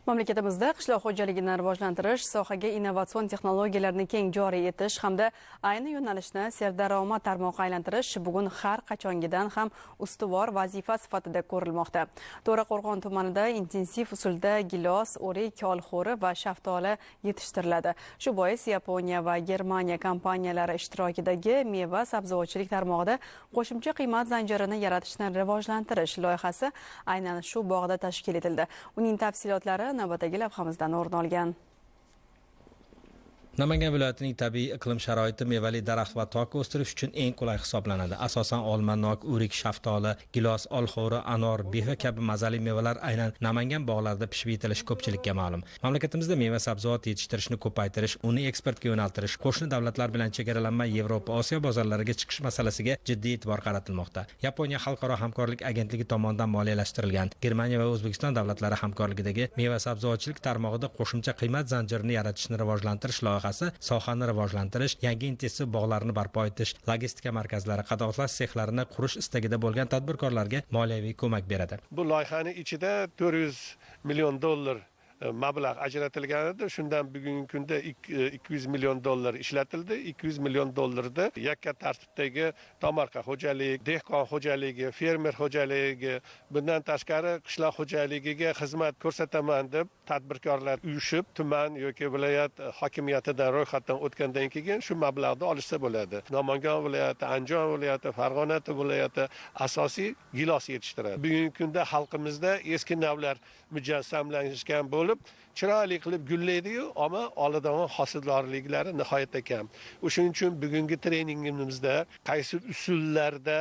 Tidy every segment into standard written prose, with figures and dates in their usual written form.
Mamlakatimizda qishloq xo'jaligini rivojlantirish, sohaga innovatsion texnologiyalarni keng joriy etish hamda ayni yo'nalishni serdaromad tarmoqqa aylantirish bugun har qachongidan ham ustuvor vazifa sifatida ko'rilmoqda. To'raqo'rg'on tumanida intensiv usulda gilos, o'rik, olxo'ri va shaftoli yetishtiriladi. Shu bois Yaponiya va Germaniya kompaniyalari ishtirokidagi meva sabzavotchilik tarmog'ida qo'shimcha qiymat zanjirini yaratishni rivojlantirish loyihasi aynan shu bog'da tashkil etildi. Uning tafsilotlari navbatdagi lavhamizdan o'rin olgan. Namangan viloyatining tabiiy iqlim sharoiti mevali daraxt va tok o'stirish uchun eng qulay hisoblanadi. Asosan olma, nok, o'rik, shaftoli, gilos, olxo'ri, anor, behi kabi mazali mevalar aynan Namangan bog'larida pishib yetilishi ko'pchilikka ma'lum. Mamlakatimizda meva sabzavot yetishtirishni ko'paytirish, uni eksportga yo'naltirish, qo'shni davlatlar bilan chegaralanmay Yevropa, Osiyo bozorlariga chiqish masalasiga jiddiy e'tibor qaratilmoqda. Yaponiya xalqaro hamkorlik agentligi tomonidan moliyalashtirilgan Germaniya va O'zbekiston davlatlari hamkorligidagi meva sabzavotchilik tarmog'ida qo'shimcha qiymat zanjirini yaratishni rivojlantirish loyihasi sohani rivojlantirish, yangi intensiv bog'larni barpo etish, logistika markazlari, qadoqlash sexlarini qurish istagida bo'lgan tadbirkorlarga moliyaviy ko'mak beradi. Bu loyihaning ichida $400 million mablag' ajratilgan edi. Shundan bugungi kunda $200 million ishlatildi. $200 million yakka tartibdagi tomorqa xo'jalik, dehqon xo'jaligi, fermer xo'jaligi, bundan tashqari qishloq xo'jaligiga xizmat ko'rsataman deb tadbirkorlar uyushib, tuman yoki viloyat hokimiyatidan ro'yxatdan o'tgandan keyin shu mablag'ni olishsa bo'ladi. Namangan viloyati, Andijon viloyati, Farg'ona viloyati asosiy gilos yetishtiradi. Bugungi kunda xalqimizda eski navlar mujassamlashgan bo'lib, chiroyli qilib gullaydi-yu, ammo oladigan hosildorliklari nihoyatda kam. O'shuning uchun bugungi treningimizda qaysi usullarda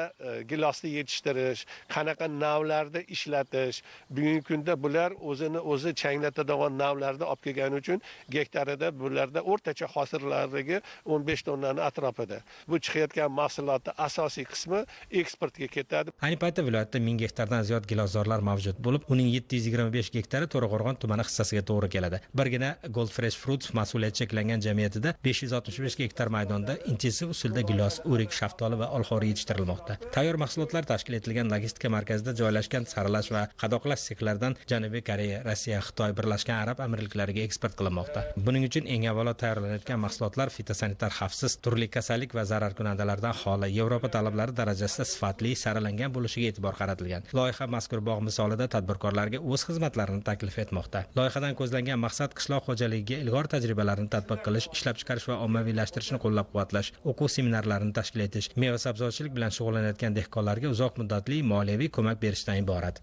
gilosni yetishtirish, qanaqa navlarda ishlatish, bugungi kunda bular o'zini o'zi changlatadigan navlarda olib kelgani uchun gektarida bularda o'rtacha hosildorligi 15 tonnani atrofida. Bu chiqayotgan mahsulotning asosiy qismi eksportga ketadi. Ayni paytda viloyatda 1000 gektardan ziyod giloszorlar mavjud bo'lib, uning 725 gektari To'raqo'rg'on tumani hissasiga to'g'ri keladi. Birgina Gold Fresh Fruits mas'uliyati cheklangan jamiyatida 565 gektar maydonda intensiv usulda gilos, o'rik, shaftoli va olxo'ri yetishtirilmoqda. Tayyor mahsulotlar tashkil etilgan logistika markazida joylashgan saralash va qadoqlash sexlaridan Janubiy Koreya, Rossiya, Xitoy, Birlashgan Arab Amirliklariga eksport qilinmoqda. Buning uchun eng avvalo tayyorlanayotgan mahsulotlar fitosanitar xavfsiz, turli kasallik va zararkunandalardan xoli, Yevropa talablari darajasida sifatli, saralangan bo'lishiga e'tibor qaratilgan. Loyiha mazkur bog' misolida tadbirkorlarga o'z xizmatlarini taklif etmoqda. Loyihadan ko'zlangan maqsad qishloq xo'jaligiga ilg'or tajribalarni tatbiq qilish, ishlab chiqarish va ommaviylashtirishni qo'llab-quvvatlash, o'quv seminarlarini tashkil etish, meva sabzavotchilik bilan shug'ullanayotgan dehqonlarga uzoq muddatli moliyaviy ko'mak berishdan iborat.